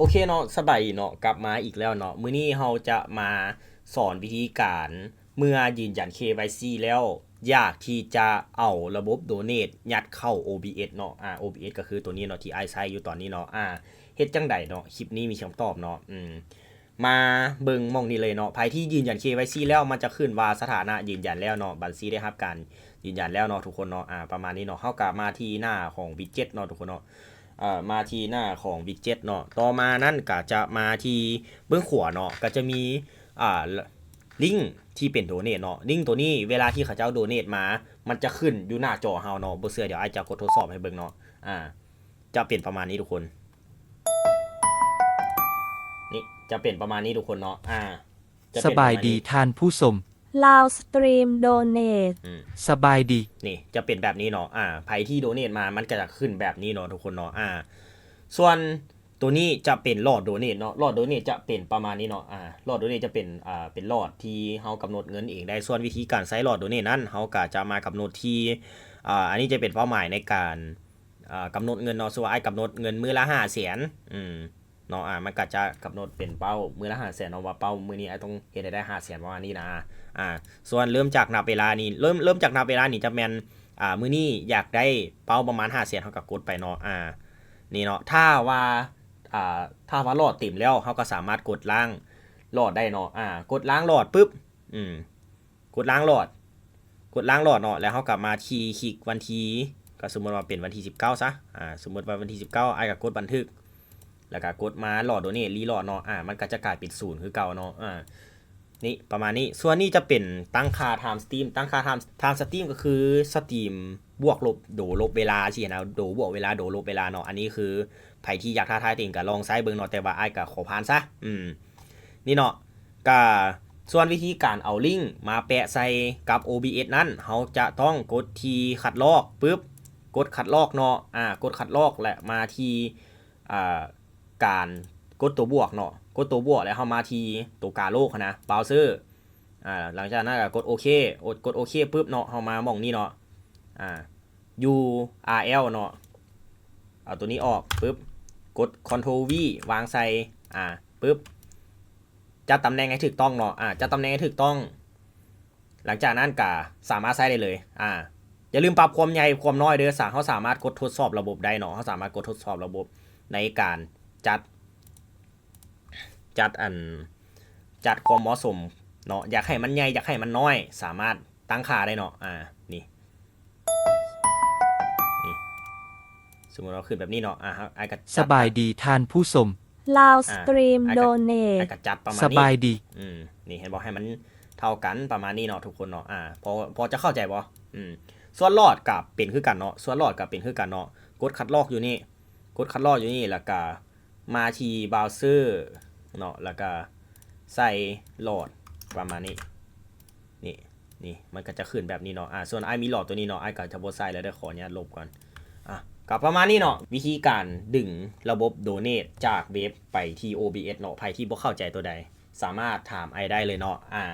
ໂອເຄເນາະ ສະບາຍດີເນາະ ກັບມາອີກແລ້ວເນາະ. ມື້ນີ້ເຮົາຈະມາສອນວິທີການ ເມື່ອຢືນຢັນ ເຄວາຍຊີ ແລ້ວ ຢາກທີ່ຈະເອົາລະບົບໂດເນດຍັດເຂົ້າ ໂອບີເອັສ ເນາະ. ອາ ໂອບີເອັສ ກໍຄືໂຕນີ້ເນາະ ທີ່ອ້າຍໃຊ້ຢູ່ຕອນນີ້ເນາະ. ອາ ເຮັດຈັ່ງໃດເນາະ? ຄລິບນີ້ມີຄຳຕອບເນາະ. ອືມ ມາເບິ່ງໝ່ອງນີ້ເລີຍເນາະ. ໃຜທີ່ຢືນຢັນ ເຄວາຍຊີ ແລ້ວ ມັນຈະຂຶ້ນວ່າສະຖານະຢືນຢັນແລ້ວເນາະ, ບັນຊີໄດ້ຮັບການຢືນຢັນແລ້ວເນາະ ທຸກຄົນເນາະ. ອາ ປະມານນີ້ເນາະ. ເຮົາກໍມາທີ່ໜ້າຂອງວິດເຈັດເນາະ ທຸກຄົນເນາະ. ເອີ ມາທີ່ໜ້າຂອງວິດເຈັດເນາະ. ຕໍ່ມານັ້ນກໍຈະມາທີ່ເບື້ອງຂວາເນາະ, ກໍຈະມີ ອ່າ ລິ້ງທີ່ເປັນໂດເນດເນາະ. ລິ້ງໂຕນີ້ເວລາທີ່ເຂົາເຈົ້າໂດເນດມາ ມັນຈະຂຶ້ນຢູ່ໜ້າຈໍເຮົາເນາະ. ບໍ່ເຊື່ອ ດຽວອ້າຍຈະກົດທົດສອບໃຫ້ເບິ່ງເນາະ. ອາ ຈະເປັນປະມານນີ້ທຸກຄົນ. ນີ້ ຈະເປັນປະມານນີ້ທຸກຄົນເນາະ. ອາ ຈະເປັນປະມານນີ້. ສະບາຍດີທ່ານຜູ້ຊົມ. ລາວສະຕຣີມໂດເນດ. ອືມ ສະບາຍດີ. ນີ້ຈະເປັນແບບນີ້ເນາະ. ອາ ໃຜທີ່ໂດເນດມາ ມັນກໍຈະຂຶ້ນແບບນີ້ເນາະ ທຸກຄົນເນາະ. ອາ ສ່ວນໂຕນີ້ຈະເປັນຫຼອດໂດເນດເນາະ. ຫຼອດໂດເນດຈະເປັນປະມານນີ້ເນາະ. ອາ ຫຼອດໂດເນດຈະເປັນ ອ່າ ເປັນຫຼອດທີ່ເຮົາກຳນົດເງິນເອງໄດ້. ສ່ວນວິທີການໃຊ້ຫຼອດໂດເນດນັ້ນ ເຮົາກໍຈະມາກຳນົດທີ່ ອ່າ ອັນນີ້ຈະເປັນເປົ້າໝາຍໃນການ ອ່າ ກຳນົດເງິນເນາະ. ສົມມຸດວ່າອ້າຍກຳນົດເງິນມື້ລະຫ້າແສນ ອືມ ເນາະ. ອາ ມັນກໍຈະກຳນົດເປັນເປົ້າມື້ລະຫ້າແສນເນາະ ວ່າເປົ້າມື້ນີ້ອ້າຍຕ້ອງເຮັດໃຫ້ໄດ້ຫ້າແສນ ປະມານນີ້ນະ. ອາ ສ່ວນເລີ່ມຈາກນັບເວລານີ້ ເລີ່ມ ເລີ່ມຈາກນັບເວລານີ້ຈະແມ່ນ ອ່າ ມື້ນີ້ຢາກໄດ້ເປົ້າປະມານຫ້າແສນ ເຮົາກໍກົດໄປເນາະ. ອາ ນີ້ເນາະ. ຖ້າວ່າ ອ່າ ຖ້າວ່າຫຼອດເຕັມແລ້ວ ເຮົາກໍສາມາດກົດລ້າງຫຼອດໄດ້ເນາະ. ອາ ກົດລ້າງຫຼອດປຶບ ອືມ ກົດລ້າງຫຼອດ ກົດລ້າງຫຼອດເນາະ. ແລ້ວເຮົາກໍມາທີ່ຄລິກວັນທີ ກໍສົມມຸດວ່າເປັນວັນທີສິບເກົ້າຊະ. ອາ ສົມມຸດວ່າວັນທີສິບເກົ້າ ອ້າຍກໍກົດບັນທຶກ ແລ້ວກໍກົດມາຫຼອດໂດເນດ ຣີຫຼອດເນາະ. ອາ ມັນກໍຈະກາຍເປັນສູນຄືເກົ່າເນາະ. ອາ ນີ້ ປະມານນີ້. ສ່ວນນີ້ຈະເປັນຕັ້ງຄ່າ time stream ຕັ້ງຄ່າ time time stream ກໍຄື stream ບວກລົບ ໂດລົບເວລາຊີ້ນະ ໂດບວກເວລາ ໂດລົບເວລາເນາະ. ອັນນີ້ຄືໃຜທີ່ຢາກທ້າທາຍຕົວເອງກໍລອງໃຊ້ເບິ່ງເນາະ ແຕ່ວ່າອ້າຍກໍຂໍຜ່ານຊະ. ອືມ ນີ້ເນາະ. ກະ ສ່ວນວິທີການເອົາລິ້ງມາແປະໃສ່ກັບ ໂອບີເອັສ ນັ້ນ ເຮົາຈະຕ້ອງກົດທີ່ຄັດລອກປຶບ ກົດຄັດລອກເນາະ. ອາ ກົດຄັດລອກ ແລະ ມາທີ່ ອ່າ ການກົດຕົວບວກເນາະ. ກົດຕົວບວກ ແລ້ວເຮົາມາທີ່ຕົວກາໂລກຫັ້ນນະ ເບຣາເຊີ. ອາ ຫຼັງຈາກນັ້ນກໍກົດໂອເຄ ກົດ ກົດໂອເຄປຶບເນາະ ເຮົາມາໝ່ອງນີ້ເນາະ. ອາ ຢູອາແອລເນາະ ເອົາຕົວນີ້ອອກປຶບ ກົດຄອນໂທລວີ ວາງໃສ່ ອາ ປຶບ ຈັດຕຳແໜ່ງໃຫ້ຖືກຕ້ອງເນາະ. ອາ ຈັດຕຳແໜ່ງໃຫ້ຖືກຕ້ອງ ຫຼັງຈາກນັ້ນກໍສາມາດໃຊ້ໄດ້ເລີຍ. ອາ ຢ່າລືມປັບຄວາມໃຫຍ່ຄວາມນ້ອຍເດີ. ສາ ເຮົາສາມາດກົດທົດສອບລະບົບໄດ້ເນາະ. ເຮົາສາມາດກົດທົດສອບລະບົບໃນການຈັດ ຈັດ ອັນ ຈັດຄວາມເໝາະສົມເນາະ. ຢາກໃຫ້ມັນໃຫຍ່ ຢາກໃຫ້ມັນນ້ອຍ ສາມາດຕັ້ງຄ່າໄດ້ເນາະ. ອາ ນີ້ ນີ້ ສົມມຸດວ່າຂຶ້ນແບບນີ້ເນາະ. ອາ ອ້າຍກໍຈັດ ສະບາຍດີທ່ານຜູ້ຊົມ. ລາວສະຕຣີມໂດເນດ ກໍຈັດປະມານນີ້. ສະບາຍດີ. ອືມ ນີ້ເຫັນບໍ່ ໃຫ້ມັນເທົ່າກັນປະມານນີ້ເນາະ ທຸກຄົນເນາະ. ອາ ພໍ ພໍຈະເຂົ້າໃຈບໍ່? ອືມ ສ່ວນຫຼອດກໍເປັນຄືກັນເນາະ ສ່ວນຫຼອດກໍເປັນຄືກັນເນາະ. ກົດຄັດລອກຢູ່ນີ້ ກົດຄັດລອກຢູ່ນີ້ ແລ້ວກໍມາທີ່ເບຣາເຊີເນາະ ແລ້ວກໍໃສ່ຫຼອດປະມານນີ້. ນີ້ ນີ້ມັນກໍຈະຂຶ້ນແບບນີ້ເນາະ. ອາ ສ່ວນອ້າຍມີຫຼອດຕົວນີ້ເນາະ ອ້າຍກໍຈະບໍ່ໃສ່ແລ້ວເດີ ຂໍອະນຸຍາດລົບກ່ອນ. ອາ ກໍປະມານນີ້ເນາະ ວິທີການດຶງລະບົບໂດເນດຈາກເວັບໄປທີ່ ໂອບີເອັສ ເນາະ. ໃຜທີ່ບໍ່ເຂົ້າໃຈຕົວໃດ ສາມາດຖາມອ້າຍໄດ້ເລີຍເນາະ. ອາ